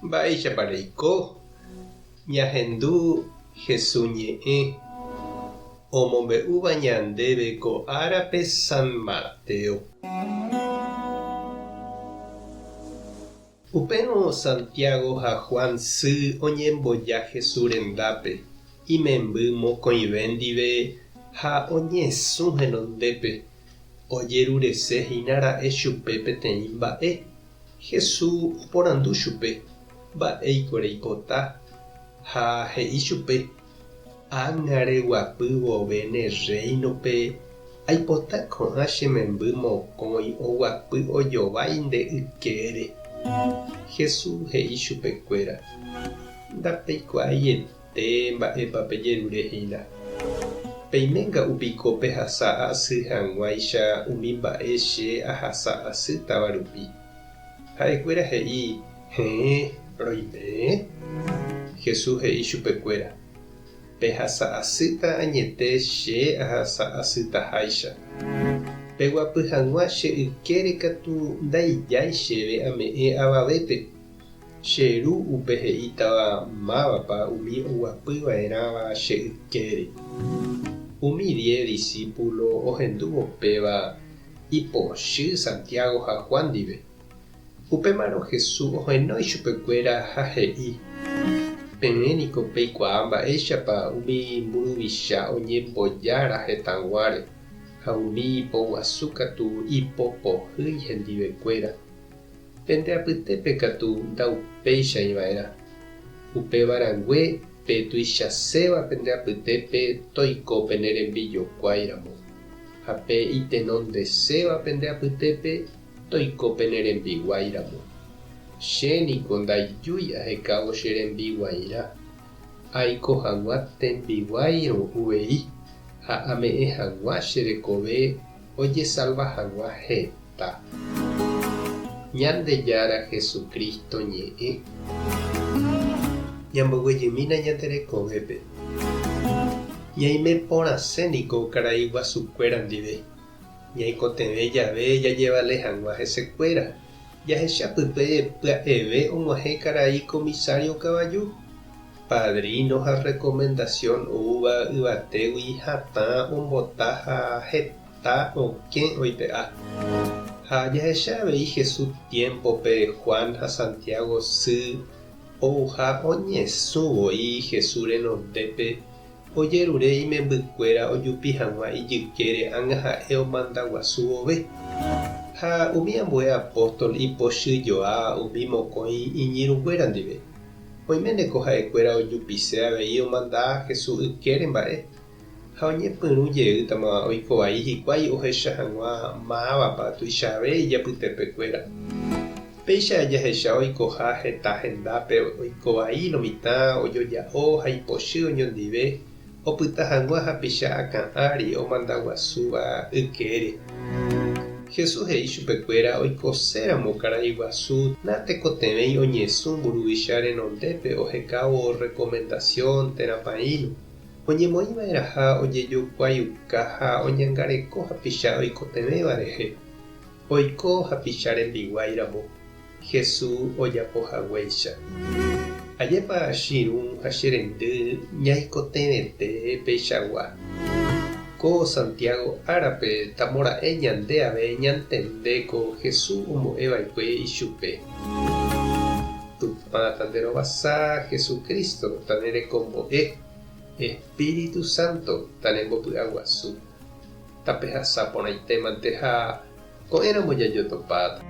Mba'éichapa reiko? Ñahendu Hesu ñe'ẽ omombe'úva ñandéve ko árape San Mateo. Upérõ Santiago ha Juan sy oñemboja Hesu rendápe, imemby mokõive ndive ha oñesũ henondépe, ojerurese hína ra'e chupe peteĩ mba'e. Hesu oporandu chupe, Mba'éiko reipota? Ha he'i chupe, Ág̃a reguapy vove ne rréinope, aipota ko'ã che memby mokõi oguapy ojovái nde ykére. Jesús he'i chupekuéra, Ndapeikuaaiete mba'épa pejerure hína. Peime nga'u piko pehasa asy hag̃uáicha umi mba'e che ahasa asýtava rupi. Ha'ekuéra he'i, Heẽ, roime. Jesús he'i chupekuéra, Pehasa asýta añete che ahasa asytaháicha. Peguapy hag̃ua che ykére katu ndaijái chéve ame'ẽ avavépe. Che Ru upe he'ítava mávapa umi oguapy va'erãva che ykére. Umi diez disípulo ohendúvo péva ipochy Santiago ha Juan ndive. Upémarõ Jesús ohenói chupekuéra ha he'i, Peẽ niko peikuaa mba'éichapa umi mburuvicha oñembojára hetãguáre, ha umi ipoguasu katu ipopohýi hendivekuéra. Pende apytépe katu ndaupéichai va'erã. Upéva rangue pe tuichaséva pende apytépe toiko pene rembijokuái ramo. Ha pe itenondeséva pende apytépe toiko pene rembiguái ramo. Che niko ndaijúi ahekávo che rembiguairã, aiko hag̃ua tembiguáirõ uvei ha ame'ẽ hag̃ua che rekove ojesalva hag̃ua heta. Ñandejára Jesucristo ñe'ẽ. Ñamboguejymína ñande rekovépe. Ñaime porãse niko karai guasukuéra ndive. Ñaikotevẽ jave jajevale hag̃ua hesekuéra, jahecha pype pya'eve og̃uahẽ karai comisario kavaju, padrino ha recomendación oúva yvatégui hatã ombota ha heta okẽ oipe'a. Ha jahecha avei Jesús tiémpope Juan ha Santiago sy ouha oñesũ voi Jesús renondépe Ojerure imembykuéra ojupi hag̃ua ijykére ág̃a ha'e omanda guasu vove. Ha umi ambue apóstol ipochyjoa umi mokõi iñirũnguéra ndive. Oiméneko ha'ekuéra ojupise avei omanda Jesús ykére mba'e, ha oñepyrũ jeýtama oiko vai hikuái ohecha hag̃ua mávapa tuichave ijapytepekuéra. Péicha jahecha oikoha heta hendápe oiko vai lo mitã ojoja'o ha ipochy oñondive opyta hag̃ua hapicha akã ári omanda guasúva ykére. Jesús he'i chupekuéra oikoséramo karai guasu natekotevẽi oñesũ mburuvicha renondépe ohekávo recomendación térã paĩno, oñemoĩva'erãha ojejokuaiuka ha oñangareko hapicha oikotevẽva rehe. Oiko hapicha rembiguái ramo, Jesús ojapo haguéicha. Ajépa che irũ ha che reindy ñaikotevẽte peichagua. Ko Santiago árape tamora'e ñande ave ñantende ko Jesús ombo'e va'ekue ichupe. Tupã tanderovasa, Jesucristo tanerekombo'e, Espíritu Santo tanembopy'aguasu. Tapehasa porãitémante ha ko'ẽramo jajotopáta.